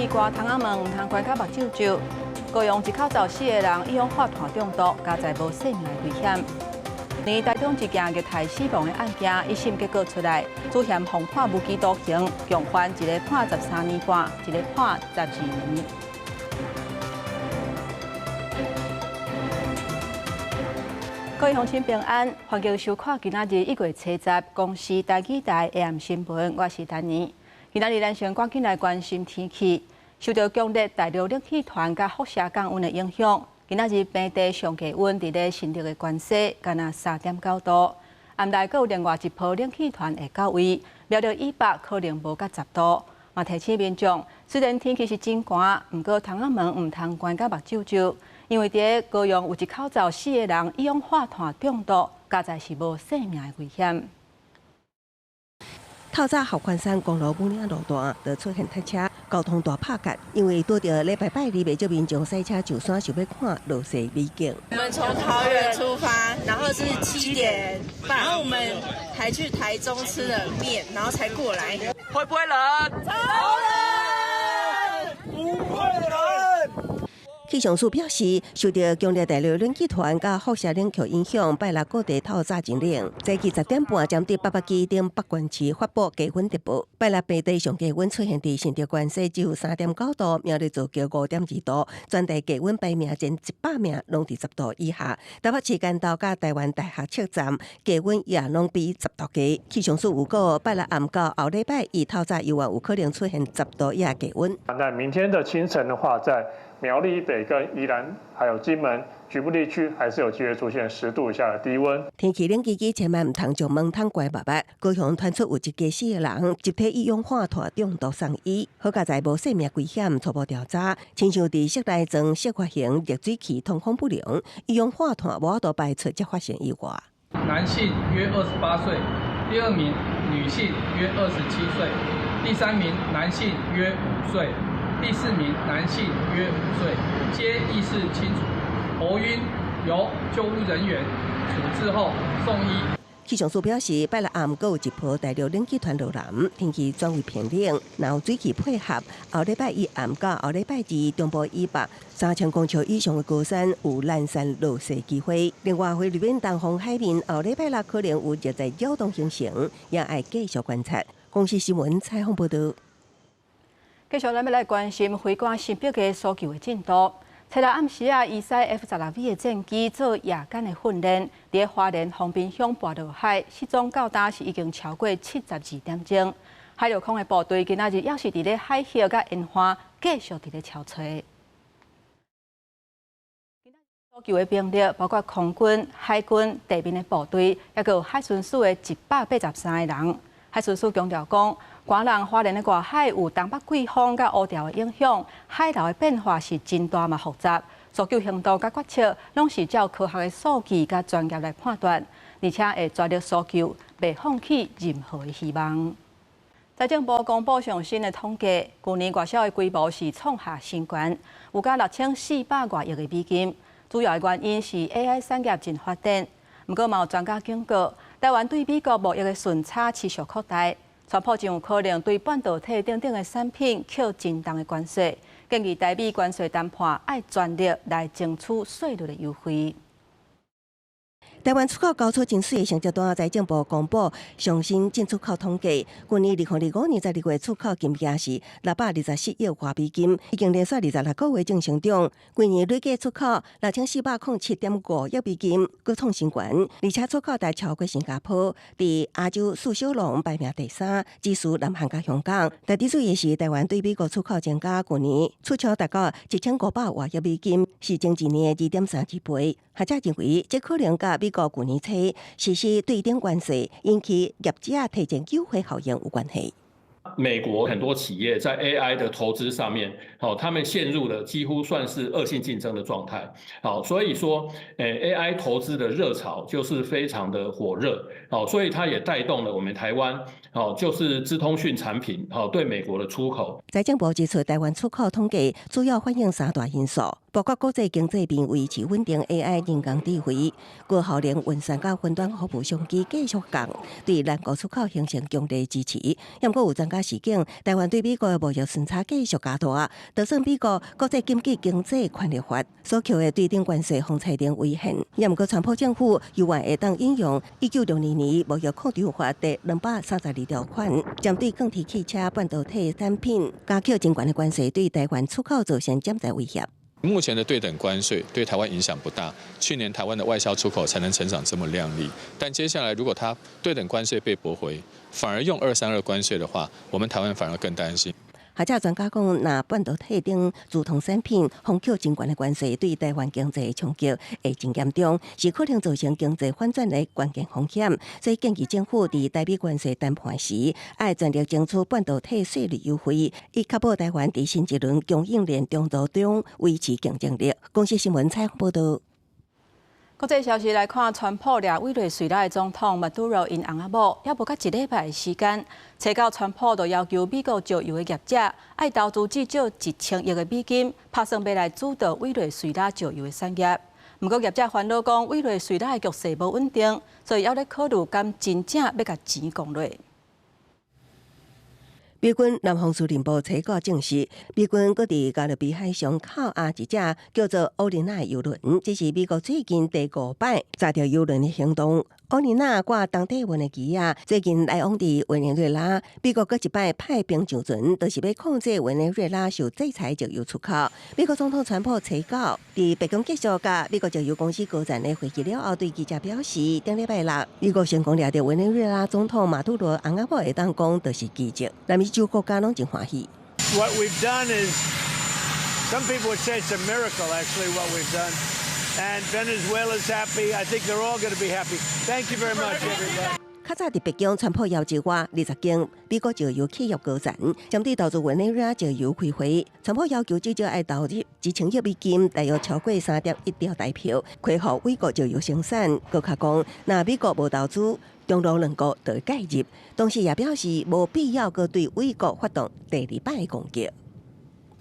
寒，窗仔門毋通關甲目睭皺。高雄一口罩四个人一氧化碳中毒，佳哉無性命危險。年台中一件虐待死亡的案件，一審結果出來，主嫌予判無期徒刑，共犯一个判13年半，一个判12年。各位鄉親平安，歡迎收看今仔日1月70公視台語台 AM 新聞，我是丹妮。今仔日咱先趕緊來關心天氣，受著強烈大陸冷氣團佮輻射降溫的影響，今仔日平地上低溫佇咧新竹的關西，干焦3.9度。暗內閣有另外一波冷氣團會到位，苗栗以北可能無甲10度。嘛提醒民眾，雖然天氣是真寒，毋過窗仔門毋通關甲目睭皺。因為佇高雄有一口罩四个人一氧化碳中毒，佳哉是無性命的危險。透早合歡山公路武嶺路段就出現塞車，交通大拍結。因為拄著禮拜拜二，袂少民眾駛車上山，想欲看落雪美景。我們從桃園出發，然後是7點半，然後我們還去台中吃了麵，然後才過來。會不會冷？超冷！不會冷。氣象署表示，受著強烈大陸冷氣團佮輻射冷卻影響，拜六各地透早真冷。早起10點半，針對八百基頂北縣市發布低溫特報。拜六平地上低溫出現佇新竹關西只有3.9度，苗栗造橋5.2度，全台低溫排名前100名攏佇10度以下。台北市關島佮台灣大學車站低溫也攏比10度低。氣象署預告，拜六暗到後禮拜一透早猶原有可能出現10度以下低溫。那明天的清晨的話，在苗栗以北跟宜蘭，還有金門局部地區，還是有機會出現10度以下的低溫。天氣冷吱吱，千萬毋通將門窗關密密。高雄傳出有一家四个人集體一氧化碳中毒送醫，好佳哉無性命危險，初步調查，親像佇室內裝熱發型熱水器通風不良，一氧化碳無法度排出，才發生意外。男性約28歲，第二名女性約27歲，第三名男性約5歲。第四名男性約5歲，皆意識清楚，頭暈，由救護人員處置後送醫。氣象署表示，拜六暗閣有一波大陸冷氣團落南，天氣轉為偏冷，若有水汽配合，後禮拜一暗到後禮拜二，中部以北3000公尺以上的高山有零星落雪機會。另外，菲律賓東方海面後禮拜六可能有熱帶擾動形成，也愛繼續觀察。公視新聞採訪報導。繼續，咱欲來關心飛趕新北的搜救的進度。初六暗時啊，伊駛 F-16V 的戰機做夜間的訓練，佇咧花蓮豐濱鄉跋落海，失蹤到今是已經超過72點鐘。海陸空的部隊今仔日猶是佇咧海域佮沿岸繼續佇咧搜揣。搜救的兵力包括空軍、海軍、地面的部隊，猶閣有海巡署的183個人。海巡署強調講，寒人花蓮的外海有東北季風佮烏潮的影響，海流的變化是真大嘛複雜。搜救行動佮決策，攏是照科學的數據佮專業來判斷，而且會全力搜救，袂放棄任何的希望。財政部公布上新的統計，舊年外銷的規模是創下新高，有甲6400外億的美金。主要的原因是 AI 產業真發展。毋過嘛有專家警告，台灣對美國貿易的順差持續擴大，川普真有可能對半導體等等的產品課真重的關稅，建議台美關稅談判愛全力來爭取稅率的優惠。台灣出口交出真媠的成績單，財政部公布上新進出口統計，去年2025年12月出口金額是624億外美金，已經連續26個月正成長。去年累計出口6407.5億美金，閣創新高，而且出口額超過新加坡，佇亞洲四小龍排名第三，只輸南韓佮香港。特別注意的是，台灣對美國出口增加，去年出口達到1500外億美金，是前一年的2.32倍。學者認為，這可能佮美國舊年初實施對等關稅，引起業者提前優惠效應有關係。美國很多企業在 AI 的投資上面，好，他們陷入了幾乎算是惡性競爭的狀態。好，所以說，AI 投資的熱潮就是非常的火熱。好，所以它也帶動了我們台灣，好，就是資通訊產品，好，對美國的出口。財政部指出，台灣出口統計主要反映三大因素，包括國際經濟面維持穩定、AI 人工智慧、高效能運算佮雲端服務商機繼續降，對咱國出口形成強力支持。毋過有專家佮時景，台灣對美國的貿易順差繼續加大，就算美國國際禁止經濟權力法所扣的對等關稅封裁令違憲，也毋過川普政府猶原會當引用1962年貿易擴張法第232條款，針對鋼鐵汽車、半導體產品加扣真懸的關稅，對台灣出口造成潛在威脅。目前的對等關稅對台灣影響不大，去年台灣的外銷出口才能成長這麼亮麗。但接下來如果它對等關稅被駁回，反而用二三二關稅的話，我們台灣反而更擔心。學者專家講，若半導體等傳統產品封扣真懸的關稅，對台灣經濟的衝擊會真嚴重，是可能造成經濟反轉的關鍵風險。所以建議政府佇台美關稅談判時，愛全力爭取半導體稅率優惠，以確保台灣佇新一輪供應鏈重組中維持競爭力。公視新聞採訪報導。國際消息來看，川普掠委內瑞拉的總統馬杜羅𪜶翁仔某，猶無夠一禮拜的時間，初九川普就要求美國石油的業者愛投資至少1000億的美金，拍算欲來主導委內瑞拉石油的產業。毋過業者煩惱講，委內瑞拉的局勢無穩定，所以猶咧考慮敢真正欲共錢降落。美軍南方司令部初九證實，美軍閣佇加勒比海上扣押一隻叫做奧琳娜的油輪，這是美國最近第五擺查著油輪的行動。奧琳娜掛當地文的旗仔，最近來往佇委內瑞拉。美國閣一擺派兵上船，就是欲控制委內瑞拉受制裁石油出口。美國總統川普初九佇白宮結束佮美國石油公司高層的會議了後，對記者表示，頂禮拜六美國成功掠著委內瑞拉總統馬杜羅翁仔某會當講，就是奇蹟。南美洲國家攏真歡喜。 What we've done is, some people would say it's a miracle, actually, what we've done. And Venezuela's happy. I think they're all going to be happy. Thank you very much, everybody. 較早佇白宮，川普邀請20間美國石油企業高層，針對投資委內瑞拉石油開會。川普要求至少愛投入1000億美金，大約超過3.1兆台幣，恢復美國石油生產。閣較講，若美國無投資，中俄兩國就會介入。同時也表示無必要閣對委國發動第二擺攻擊。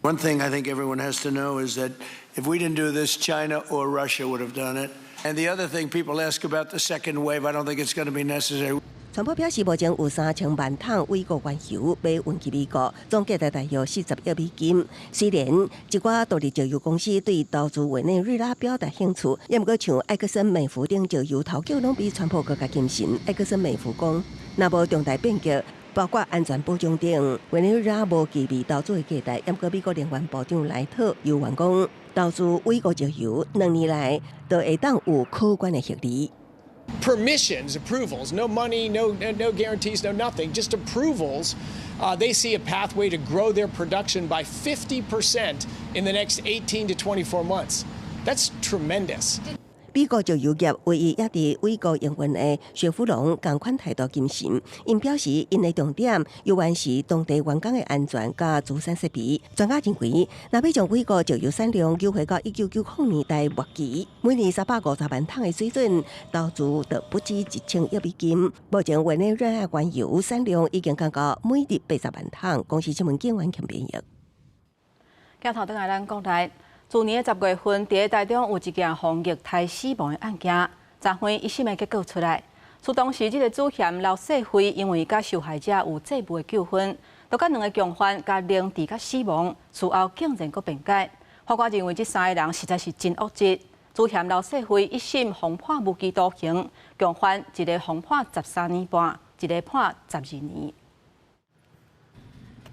One thing I think everyone has to know is that if we didn't do this, China or Russia would have done it. And the other thing people ask about the second wave, I don't think it's going to be necessary. 川普表示，目前有3000萬桶委國原油欲運去美國，總價值大約40億美金。雖然一寡獨立石油公司對投資委內瑞拉表達興趣，也毋過像埃克森美孚等石油頭家攏比川普閣較謹慎。埃克森美孚講，若無重大變革，包括安全保障等，委內瑞拉無具備投資的價值。毋過美國能源部長萊特猶原講，投資委國石油2年內就會當有可觀的獲利。 Permissions, approvals, no money, no guarantees, no nothing, just approvals. They see a pathway to grow their production by 50% in the next 18 to 24 months. That's tremendous. 美國石油業唯一也佇委國營運的雪佛龍仝款態度謹慎，𪜶表示𪜶的重點猶原是當地員工的安全佮資產設備。專家認為，若欲將委國石油產量救回到1990年代末期，每年350萬桶的水準，投資就不止1000億美金。目前委內瑞拉原油產量已經降到每日80萬桶。公視新聞警員強編譯。鏡頭轉來咱國內。去年的10月份，佇台中有一件予虐待死亡的案件，昨昏一審的結果出來。說當時這個主嫌劉世輝因為佮受害者有債務的糾紛，就共兩个共犯共凌致佮死亡，事後竟然閣辯解。法官認為這三个人實在是真惡質。主嫌劉世輝一審予判無期徒刑，共犯一个予判13年半，一个判12年。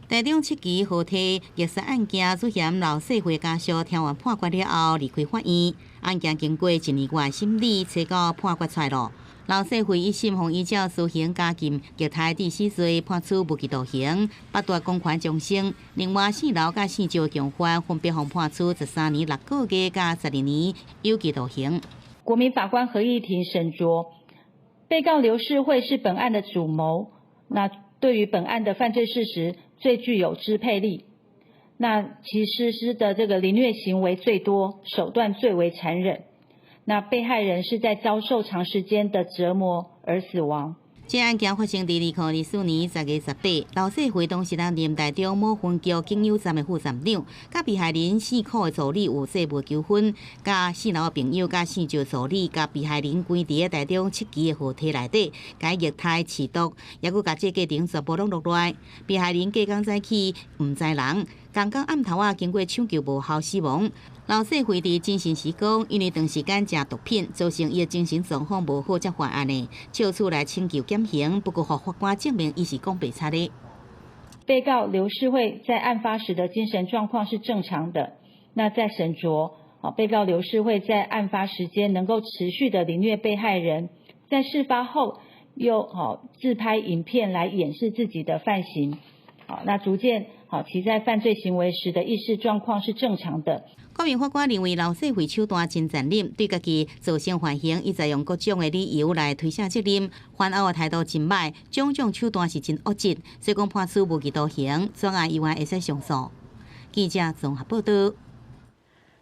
台中七期河堤虐殺案件，主嫌劉世輝家屬聽完判決了後離開法院。案件經過一年外審理，初九判決出來囉。劉世輝一審予依照私刑加禁虐待致死罪判處無期徒刑，剝奪公權終身。另外，姓劉佮姓趙的共犯分別予判處13年6個月佮12年有期徒刑。國民法官合議庭審酌，被告劉世慧是本案的主謀，那對於本案的犯罪事實最具有支配力，那其實施的這個凌虐行為最多，手段最為殘忍。那被害人是在遭受長時間的折磨而死亡。這案件發生佇2024年10月18，劉世輝當時擔任台中某分局警友站的副站長，佮被害人姓柯的助理有債務糾紛，佮姓劉的朋友佮姓趙助理共被害人關佇台中七期的貨梯內底，共液態試毒，猶閣共這過程全部攏錄落來。被害人隔工早起毋知人，仝工暗頭仔經過搶救無效死亡。劉世輝佇偵訊時講，因為長時間食毒品，造成伊的精神狀況無好，才犯案的，藉此來請求減刑。不過，予法官證明伊是講白賊的。被告劉世慧在案發時的精神狀況是正常的。那在審酌，被告劉世慧在案發時間能夠持續的凌虐被害人，在事發後又自拍影片來掩飾自己的犯行，那足見其在犯罪行為時的意識狀況是正常的。國民法官認為劉世慧手段真殘忍，對家己造成犯行，伊在用各種的理由來推卸責任，犯後的態度真䆀，種種手段是真惡質，所以講判處無期徒刑，轉案猶原會使上訴。記者綜合報道。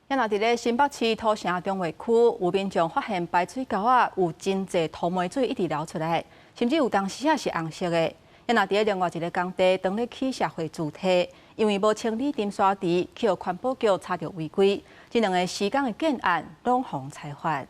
啊，若佇咧新北市土城中華區，有民眾發現排水溝仔有真濟塗煤水一直流出來，甚至有當時仔是紅色的。啊，若佇咧另外一个工地，當咧起社會住宅，因為無清理沉沙池，去予環保局查著違規，這兩个施工的建案攏予裁罰。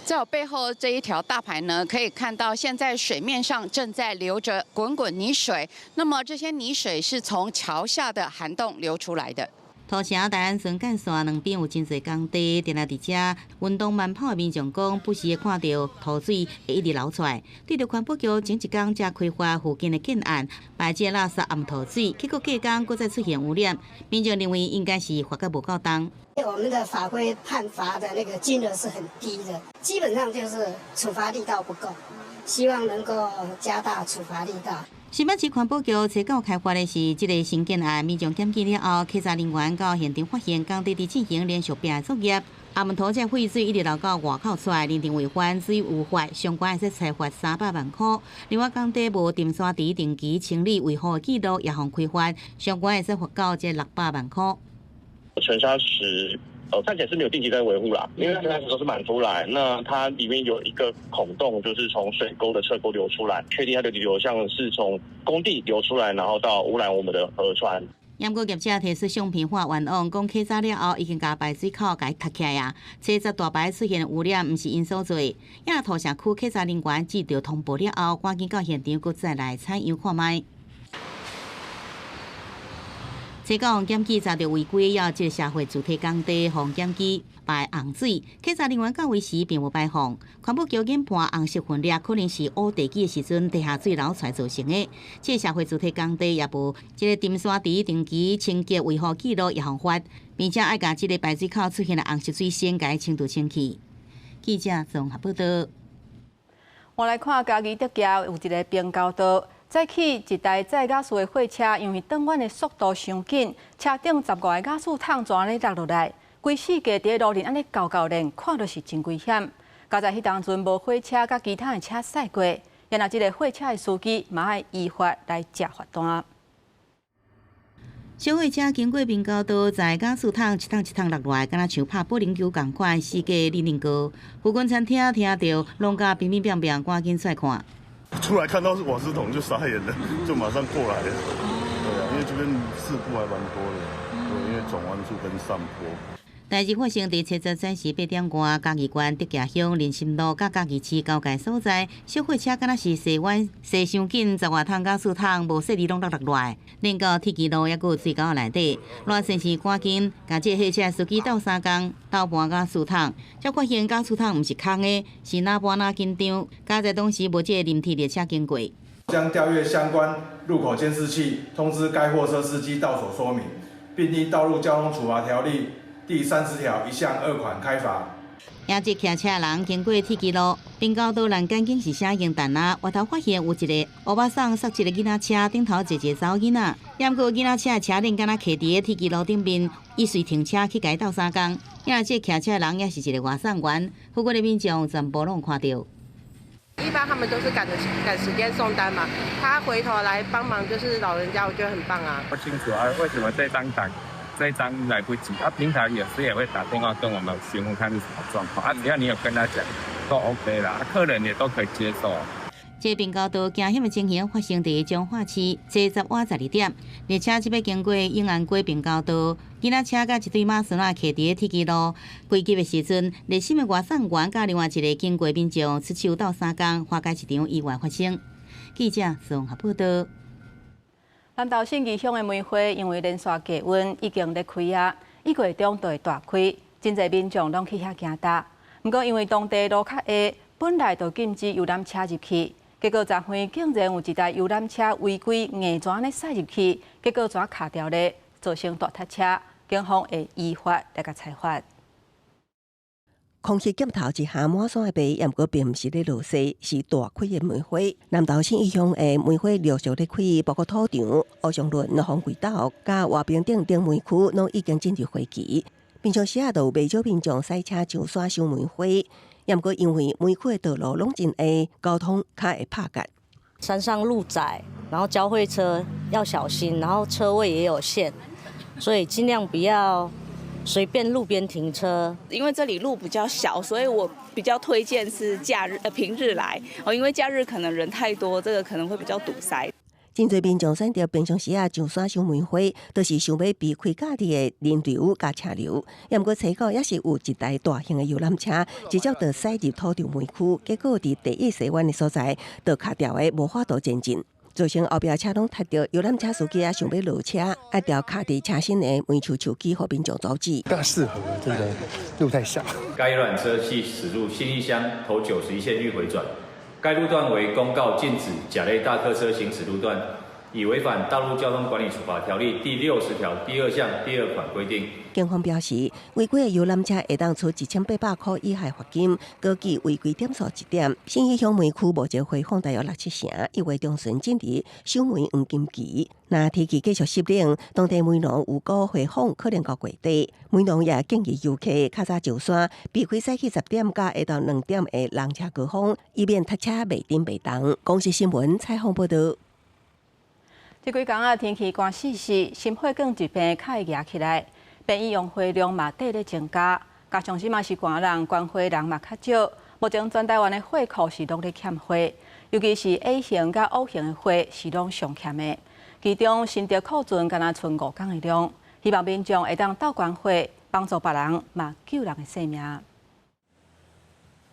在我背後這一條大排呢，可以看到現在水面上正在流着滾滾泥水。那麼這些泥水是從橋下的涵洞流出來的。土城大安村幹線兩邊有真濟工地，定定佇遮運動慢跑的民眾講，不時會看著塗水會一直流出來。對著環保局前一工才開罰附近的建案排這垃圾暗塗水，結果隔工閣再出現污染。民眾認為應該是罰得無夠重。我們的法規判罰的那個金額是很低的，基本上就是處罰力道不夠，希望能夠加大處罰力道。新北市環保局初九開罰的是這个新建案，民眾檢舉了後，稽查人員到現場發現工地佇進行連續壁作業，阿門塗這廢水一直流到外口出來，認定違反水污法，相關會使裁罰300萬塊。另外，工地無沉沙池定期清理維護的記錄，也予開罰，相關會使罰到這600萬塊。沉沙池，看起來是沒有定期在維護啦，因為沉沙池都是滿出來，那它裡面有一個孔洞，就是從水溝的側溝流出來，確定它的流向是從工地流出來，然後到污染我們的河川。毋過業者提出相片化冤枉，講稽查了後已經共排水口共塞起來啊，查實大排出現污染，毋是𪜶所做。也土城區稽查人員接到通報了後，趕緊到現場，閣再來採樣看覓。這個予檢舉查著違規，猶這個社會主體工地予檢舉排紅水，稽查人員到位時並無排放。環保局研判紅色分粒可能是挖地基的時陣地下水流出來造成的。這個社會主體工地也無這个沉沙池定期清潔維護記錄也予罰，並且愛共這个排水口出現的紅色水先共清除清去。記者綜合報道。我來看嘉義竹崎有一个平交道。早起一台載瓦斯的貨車，因為轉彎的速度傷緊，車頂15个瓦斯桶就按呢落落來，規四架佇路面按呢厚厚連，看著是真危險。佳哉彼當陣無火車佮其他的車駛過，然後這个貨車的司機嘛愛依法來食罰單。小貨車經過平交道，在瓦斯桶一桶一桶落來，敢若像拍保齡球仝款，四界哩哩高。附近餐廳聽著，攏共乒乒乓乓，趕緊出來看。出來看到是瓦斯桶就傻眼了，就馬上過來了。對啊，因為這邊事故還蠻多的，對，因為轉彎處跟上坡。代誌發生佇七日早時8點外，嘉義縣竹崎鄉林森路佮嘉義市交界所在，小貨車敢若是踅彎踅傷緊，10外桶瓦斯桶無細膩攏落落來，連到鐵支路猶閣有水溝內底。賴先生趕緊共這貨車司機鬥相共，鬥搬瓦斯桶，才發現瓦斯桶毋是空的，是哪搬哪緊張。佳哉當時無這个臨鐵列車經過。將調閱相關路口監視器，通知該貨車司機到所說明，並依道路交通處罰條例第30條1項2款開罰。也這騎車人經過鐵支路，平交道欄杆警示寫已經彈啊，外頭發現有一个烏巴桑剎一个囡仔車頂頭坐一个查某囡仔，毋過囡仔車的車輪敢若徛佇个鐵支路頂面，伊隨停車去共伊鬥相共。也這騎車人也是一个外送員，附近的民眾全部攏看著。一般他們都是趕著趕時間送單嘛，他回頭來幫忙就是老人家，我覺得很棒啊。不清楚啊，為什麼這張單這張來不及？啊，平常有時也會打電話跟我們詢問看是什麼狀況啊，只要你有跟他講，都 OK 啦，客人也都可以接受。這平交道驚險的情形發生佇彰化市10晚12點，列車這擺經過永安街平交道，囡仔車佮一對媽孫仔徛佇咧鐵支路，危急的時陣，熱心的外送員佮另外一个經過民眾出手鬥相共，化解一場意外發生。記者綜合報道。南投信義鄉的梅花因為連續低溫已經咧開啊，一月中就會大開，真濟民眾攏去遐行搭。毋過因為當地路較狹，本來就禁止遊覽車入去。結果昨昏竟然有一台遊覽車違規硬怎咧駛入去，結果怎卡掉咧，造成大塞車，警方會依法來共裁罰。空氣鏡頭之下滿山的白，毋過並毋是咧落雪，是大開的梅花。南投信義鄉的梅花陸續咧開，包括土場、烏松崙、風櫃島、佮和平鎮等梅區，攏已經進入花期。平常時啊，就有袂少民眾駛車上山賞梅花。毋過因為梅區的道路攏真狹，交通較會拍結。山上路窄，然後交匯車要小心，然後車位也有限，所以盡量不要隨便路邊停車。因為這裡路比較小，所以我比較推薦是假日平日來哦，因為假日可能人太多，這個可能會比較堵塞。真濟民眾選擇平常時啊上山賞梅花，都是想欲避開假日的人流佮車流。毋過初九也是有一台大型的遊覽車，直接就駛入土場梅區，結果佇第一西彎的所在，就卡牢的無法度前進，造成後壁車攏塞著遊覽車司機啊想欲落車，愛調卡佇車身的梅樹樹枝，予民眾阻止。不適合，真的路太小。該遊覽車係駛入信義鄉頭91線欲迴轉。該路段為公告禁止甲類大客車行駛路段，已違反《道路交通管理處罰條例》第60條第二項第二款規定。警方表示，違規的遊覽車會當處1800塊以下罰金，估計違規點數一點。信義鄉梅區目前回訪大約六七成，1月中旬進入賞梅黃金期。若天氣繼續濕冷，當地梅農預估回訪可能到月底。梅農也建議遊客較早上山，避開早起10點到下晝2點的人車高峰，以免塞車袂振袂動。公視新聞採訪報導。這幾工啊，天氣寒死死，心血管疾病較會夯起來，病院用血量嘛綴咧增加，加上這馬是寒人，捐血人嘛較少。目前全台灣的血庫是攏咧欠血，尤其是 A 型佮 O 型的血是攏上欠的。其中新竹庫存敢若賰5工的量，希望民眾會當鬥捐血，幫助別人，嘛救人的性命。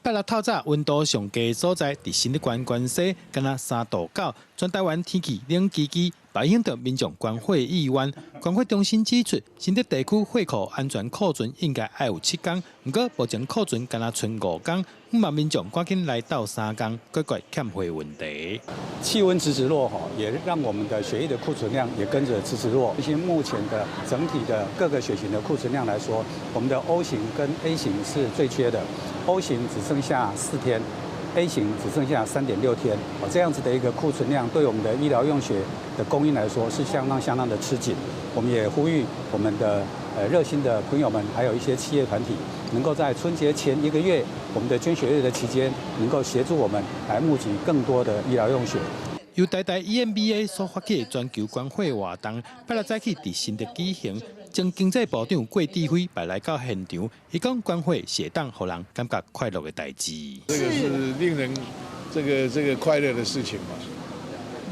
拜六透早溫度上低所在，佇新竹縣關西，敢若3度9。全台灣天氣冷吱吱，影響著民眾捐血意願。捐血中心指出，新竹地區血庫安全庫存應該愛有7工，毋過目前庫存敢若賰5工，希望民眾趕緊來鬥相共，解決欠血問題。氣溫直直落吼，也讓我們的血液的庫存量也跟着直直落。其實目前的整體的各個血型的庫存量來說，我們的 O 型跟 A 型是最缺的。O 型只剩下4天，A 型只剩下3.6天，哦，這樣子的一個庫存量，對我們的醫療用血的供應來說是相當相當的吃緊。我們也呼籲我們的熱心的朋友們，還有一些企業團體，能夠在春節前1個月，我們的捐血月的期間，能夠協助我們來募集更多的醫療用血。由台大 EMBA 所發起的全球捐血活動，拜六早起佇新竹舉行。前經濟部長郭智輝嘛來到現場，伊講捐血是會當予人感覺快樂的代誌。這個是令人這個快樂的事情嘛，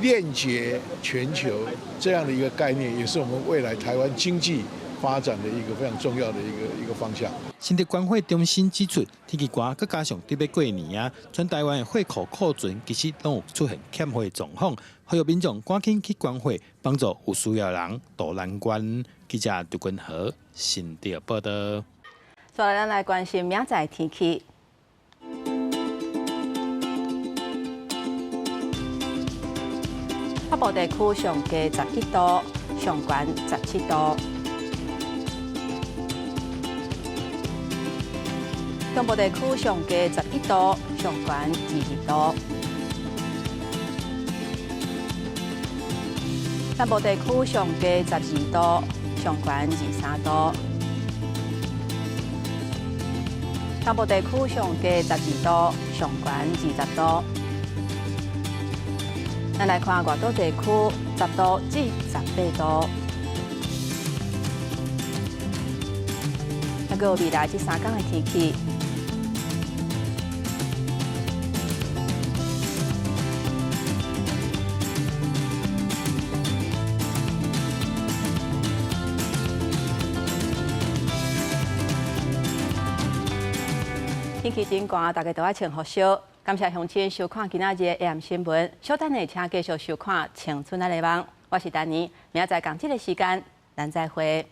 鏈接全球這樣的一個概念，也是我們未來台灣經濟發展的一個非常重要的一個方向。新竹捐血中心指出，天氣寒，閣加上得欲過年啊，全台灣的血庫庫存其實攏有出現欠血狀況，呼籲民眾趕緊去捐血，幫助有需要的人渡難關。記者劉君和新竹報道。再來，咱來關心明仔天氣。北部地區上低11度，上懸17度。中部地區上低11度，上懸22度。南部地區上低12度，上懸23度。東部地區上低12度，上懸20度。咱來看外島地區10度至18度。還佫有未來這3工的天氣。天氣真寒，大家都愛穿厚恤。感謝鄉親收看今仔日的 AM 新聞，稍等下請繼續收看《青春愛的夢》，我是丹妮，明仔載仝這个時間，咱再會。